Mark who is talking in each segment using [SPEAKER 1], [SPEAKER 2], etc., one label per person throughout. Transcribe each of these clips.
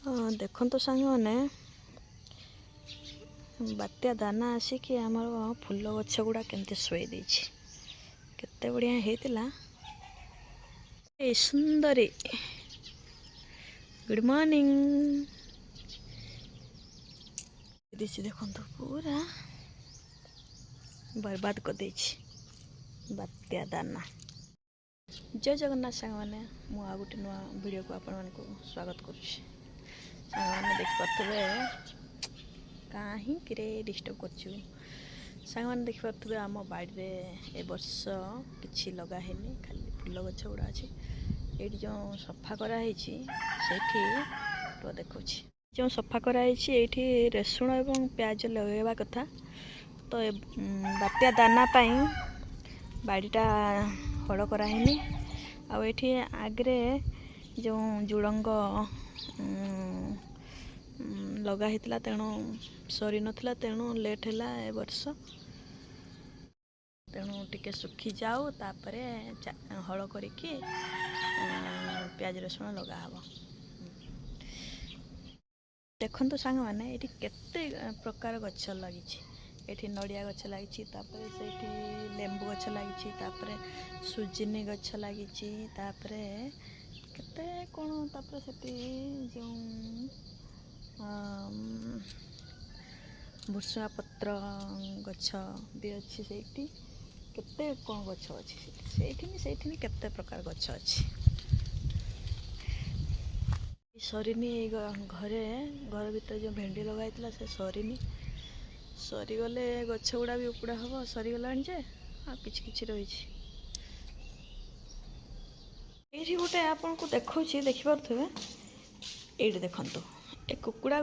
[SPEAKER 1] ଦେଖନ୍ତୁ ସାଙ୍ଗମାନେ, ବାତ୍ୟା ଦାନା ଆସିକି ଆମର ଫୁଲ ଗଛ ଗୁଡ଼ା କେମିତି ଶୋଇ ଦେଇଛି, କେତେ ବଢ଼ିଆ ହେଇଥିଲା। ଏ ସୁନ୍ଦରୀ, ଗୁଡ଼୍ ମର୍ଣ୍ଣିଂ ଦେଇଛି। ଦେଖନ୍ତୁ, ପୁରା ବର୍ବାଦ କରିଦେଇଛି ବାତ୍ୟା ଦାନା। ଜୟ ଜଗନ୍ନାଥ ସାଙ୍ଗମାନେ, ମୁଁ ଆଉ ଗୋଟେ ନୂଆ ଭିଡ଼ିଓକୁ ଆପଣମାନଙ୍କୁ ସ୍ୱାଗତ କରୁଛି। ସାଙ୍ଗମାନେ, ଦେଖିପାରୁଥିବେ, କାହିଁକିରେ ଡିଷ୍ଟର୍ବ କରୁଛୁ? ସାଙ୍ଗମାନେ, ଦେଖିପାରୁଥିବେ, ଆମ ବାଡ଼ିରେ ଏ ବର୍ଷ କିଛି ଲଗା ହେଇନି, ଖାଲି ଫୁଲ ଗଛ ଗୁଡ଼ା ଅଛି। ଏଇଠି ଯେଉଁ ସଫା କରାହେଇଛି, ସେଇଠି ଦେଖାଉଛି, ଯେଉଁ ସଫା କରାହେଇଛି ଏଇଠି ରସୁଣ ଏବଂ ପିଆଜ ଲଗାଇବା କଥା। ତ ବାତ୍ୟା ଦାନା ପାଇଁ ବାଡ଼ିଟା ହଳ କରାହେଇନି। ଆଉ ଏଇଠି ଆଗରେ ଯେଉଁ ଝୁଡ଼ଙ୍ଗ ଲଗା ହେଇଥିଲା, ତେଣୁ ସରିନଥିଲା, ତେଣୁ ଲେଟ୍ ହେଲା ଏ ବର୍ଷ। ତେଣୁ ଟିକେ ଶୁଖିଯାଉ, ତାପରେ ହଳ କରିକି ପିଆଜ ରସୁଣ ଲଗା ହେବ। ଦେଖନ୍ତୁ ସାଙ୍ଗମାନେ, ଏଇଠି କେତେ ପ୍ରକାର ଗଛ ଲାଗିଛି। ଏଠି ନଡ଼ିଆ ଗଛ ଲାଗିଛି, ତାପରେ ସେଇଠି ଲେମ୍ବୁ ଗଛ ଲାଗିଛି, ତାପରେ ସୁଜିନି ଗଛ ଲାଗିଛି, ତାପରେ କେତେ କ'ଣ, ତାପରେ ସେଠି ଯେଉଁ ଭୃଷୁଙ୍ଗା ପତ୍ର ଗଛ ବି ଅଛି। ସେଇଠି କେତେ କ'ଣ ଗଛ ଅଛି ସେଠି। ସେଇଠି କେତେ ପ୍ରକାର ଗଛ ଅଛି। ସରିନି, ଏଇ ଘରେ, ଘର ଭିତରେ ଯେଉଁ ଭେଣ୍ଡି ଲଗା ହେଇଥିଲା ସେ ସରିନି। ସରିଗଲେ ଗଛ ଗୁଡ଼ା ବି ଉପୁଡ଼ା ହେବ। ସରିଗଲାଣି ଯେ ଆଉ କିଛି କିଛି ରହିଛି। ଏଇଠି ଗୋଟେ ଆପଣଙ୍କୁ ଦେଖାଉଛି, ଦେଖିପାରୁଥିବେ। ଏଇଠି ଦେଖନ୍ତୁ, ଏ କୁକୁଡ଼ା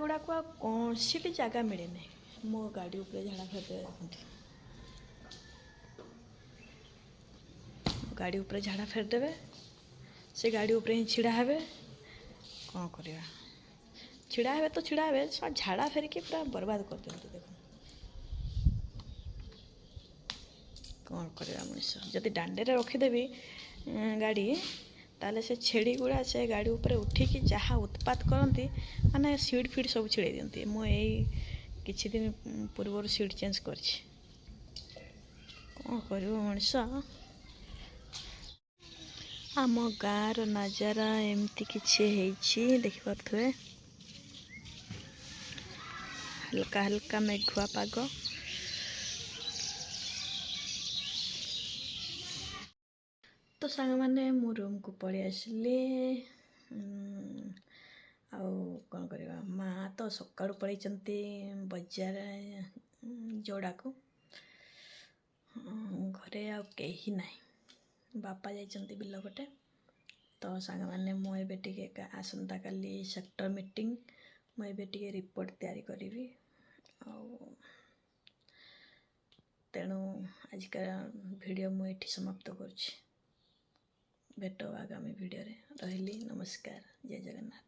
[SPEAKER 1] ଗୁଡ଼ାକୁ ଆଉ କୌଣସି ବି ଜାଗା ମିଳେନି। ମୋ ଗାଡ଼ି ଉପରେ ଝାଡ଼ା ଫେରିଦେବେ। ଦେଖନ୍ତୁ, ଗାଡ଼ି ଉପରେ ଝାଡ଼ା ଫେରିଦେବେ, ସେ ଗାଡ଼ି ଉପରେ ହିଁ ଛିଡ଼ା ହେବେ। କ'ଣ କରିବା? ଛିଡ଼ା ହେବେ ତ ଛିଡ଼ା ହେବେ, ଝାଡ଼ା ଫେରିକି ପୁରା ବର୍ବାଦ କରିଦିଅନ୍ତି। ଦେଖନ୍ତୁ, କ'ଣ କରିବା ମଣିଷ? ଯଦି ଦାଣ୍ଡରେ ରଖିଦେବି ଗାଡ଼ି, ତାହେଲେ ସେ ଛେଳି ଗୁଡ଼ା ସେ ଗାଡ଼ି ଉପରେ ଉଠିକି ଯାହା ଉତ୍ପାତ କରନ୍ତି, ମାନେ ସିଟ୍ ଫିଟ୍ ସବୁ ଛିଡ଼େଇ ଦିଅନ୍ତି। ମୁଁ ଏଇ କିଛି ଦିନ ପୂର୍ବରୁ ସିଟ୍ ଚେଞ୍ଜ କରିଛି। କ'ଣ କରିବ ମଣିଷ? ଆମ ଗାଁର ନଜାରା ଏମିତି କିଛି ହେଇଛି, ଦେଖିପାରୁଥିବେ। ହାଲକା ହାଲକା ମେଘୁଆ ପାଗ। ତ ସାଙ୍ଗମାନେ, ମୁଁ ରୁମ୍କୁ ପଳେଇ ଆସିଲି। ଆଉ କ'ଣ କରିବା? ମା ତ ସକାଳୁ ପଳେଇଛନ୍ତି ବଜାର ଯୋଡ଼ାକୁ। ଘରେ ଆଉ କେହି ନାହିଁ, ବାପା ଯାଇଛନ୍ତି ବିଲ ପଟେ। ତ ସାଙ୍ଗମାନେ, ମୁଁ ଏବେ ଟିକେ, ଆସନ୍ତାକାଲି ସେକ୍ଟର ମିଟିଂ, ମୁଁ ଏବେ ଟିକେ ରିପୋର୍ଟ ତିଆରି କରିବି। ଆଉ ତେଣୁ ଆଜିକା ଭିଡ଼ିଓ ମୁଁ ଏଇଠି ସମାପ୍ତ କରୁଛି। ଭେଟ ଆଗାମୀ ଭିଡ଼ିଓରେ। ରହିଲି, ନମସ୍କାର, ଜୟ ଜଗନ୍ନାଥ।